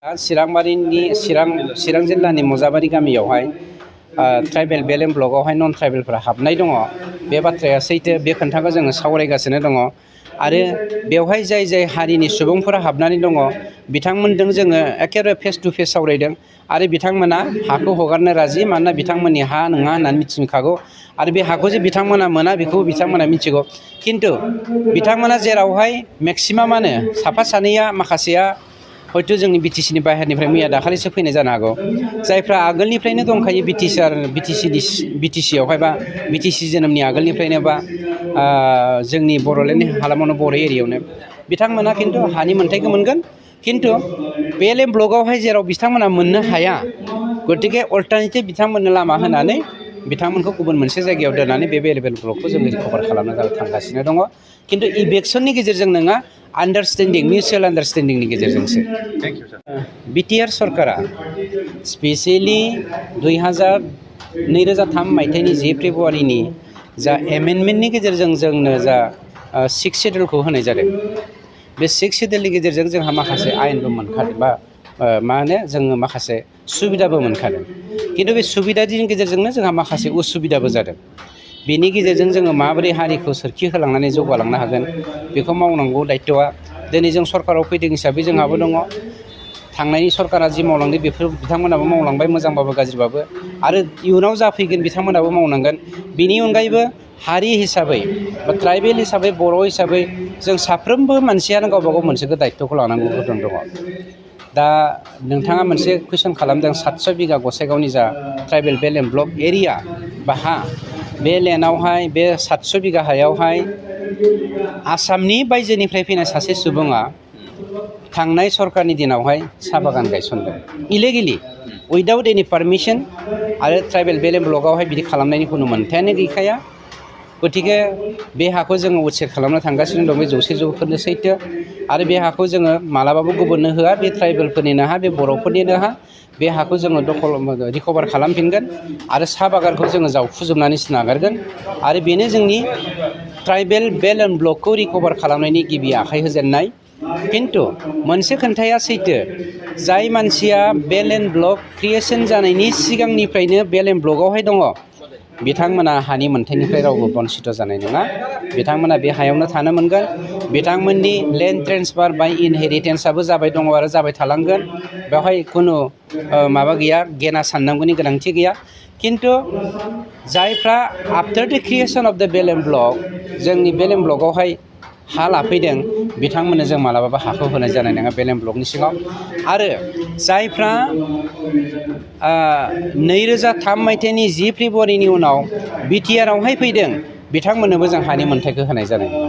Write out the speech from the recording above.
चिरां जिल्लानि मजाबारि गामियावहाय tribal Belen ब्लकआवहाय नन ट्राइबेलफोरा हाबनाय दङ। बे बाथ्राया सैथो, बे खोथाखौ जोङो सावरायगासिनो दङ आरो बेवहाय जाय हारिनि सुबुंफोरा हाबनानै दङ बिथांमोनजों जोङो एखेबारे फेस टु फेस सावरायदों आरो बिथांमोना हाखौ हगारनो राजि, मानोना बिथांमोननि हा नङा होननानै मिथिखागौ आरो बे हाखौ जे बिथांमोना मोना बेखौ बिथांमोना मिथिगौ। खिन्थु बिथांमोना जेरावहाय मेक्सिमामानो साफा सानैया माखासेया हयथ' जोंनि बिटिसिनि बाहेरनिफ्राय मैया दाखालिसो फैनाय जानो हागौ, जायफ्रा आगोलनिफ्रायनो दंखायो बिटिसियावहाय बा बिटिसि जोनोमनि आगोलनिफ्रायनो बा जोंनि बड'लेण्ड हालामावनो बर' एरियायावनो बिथांमोना खिन्थु हानि मोन्थायखौ मोनगोन। खिन्थु बेलेन ब्लकआवहाय जेराव बिथांमोना मोननो हाया, गतिके अल्टारनेटिभ बिथांमोननो लामा होनानै बिथांमोनखौ गुबुन मोनसे जायगायाव दोननानै बे बेलेन ब्लकखौ जोङो रिकभार खालामनो थांगासिनो दङ। खिन्थु इभेक्सननि गेजेरजों नङा, आन्डारस्टेन्डिं, मिउचुवेल आन्डारस्टेन्डिंनि गेजेरजोंसो। बिटिआर सरकारा स्पेसियेलि 2003 मायथाइनि 10 फेब्रुवारिनि जा एमेन्डमेन्टनि गेजेरजों जोंनो जा 6 शेड्युलखौ होनाय जादों, बे 6 शेड्युलनि गेजेरजों जोंहा माखासे आयेनबो मोनखादों बा जोङो माखासे सुबिदाबो मोनखादों। खिन्थु बे सुबिदानि गेजेरजोंनो जोंहा माखासे उसुबिदाबो जादों। बेनि गेजेरजों जोङो माबोरै हारिखौ सोरखि होलांनानै जौगालांनो हागोन, बेखौ मावनांगौ दायथ'आ दिनै जों सरकाराव फैदों हिसाबै जोंहाबो दङ। थांनायनि सरकारा जि मावलांदों बेफोर बिथांमोनाबो मावलांबाय, मोजांबाबो गाज्रिबाबो, आरो इयुनाव जाफैगोन बिथांमोनाबो मावनांगोन। बिनि अनगायैबो हारि हिसाबै बा ट्राइबेल हिसाबै, बर' हिसाबै जों साफ्रोमबो मानसियानो गावबा गाव मोनसे दायथ'खौ लानांगौ गोनां दङ। दा नोंथाङा मोनसे कुइसन खालामदों, 700 बिगा गसाइगावनि जा ट्राइबेल बेलेन ब्लक एरिया बा हा, बे लेन्डआवहाय बे 700 बिगा हायावहाय आसामनि बायजोनिफ्राय फैनाय सासे सुबुङा थांनाय सरकारनि दिनावहाय साहा बागान गायसनदों इलिगेलि, उइदाउट एनि पारमिसन, आरो ट्राइबेल बेलेन ब्लकआवहाय बिदि खालामनायनि खुनु मोन्थायानो गैखाया। गतिके बे हाखौ जोङो उच्चेक खालामनो थांगासिनो दं, बे 100% सैथो। आरो बे हाखौ जोङो मालाबाबो गुबुननो होआ, बे ट्राइबेलफोरनिनो हा, बे बर'फोरनिनो हा। बे हाखौ जोङो रिकभार खालामफिनगोन आरो साहा बागानखौ जोङो जावफुजोबनानैसो नागारगोन। आरो बेनो जोंनि ट्राइबेल बेलेन ब्लकखौ रिकभार खालामनायनि गिबि आखाइ होजेननाय। खिन्थु मोनसे खोन्थाया सैथो, जाय मानसिया बेलेन ब्लक क्रिएसन जानायनि सिगांनिफ्रायनो बेलेन ब्लकआवहाय दङ, बिथांमोना हानि मोन्थायनिफ्राय रावबो बन्सित जानाय नङा। बिथांमोना बे हायावनो थानो मोनगोन। बिथांमोननि लेन्ड ट्रेन्सफार बाय इनहेरिटेन्सआबो जाबाय दङ आरो जाबाय थालांगोन। बेवहाय खुनु माबा गैया, गेना साननांगौनि गोनांथि गैया। खिन्थु जायफ्रा आफ्टार द क्रिएसन अफ द बेलेन ब्लक जोंनि बेलेन ब्लकआवहाय हा लाफैदों, बिथांमोननो जों मालाबाबो हाखौ होनाय जानाय नङा बेलेन ब्लकनि सिङाव। आरो जायफ्रा 2003 मायथाइनि 10 फेब्रुवारिनि उनाव बिटिआरआवहाय फैदों, बिथांमोननोबो जों हानि मोन्थायखौ होनाय जानाय नङा।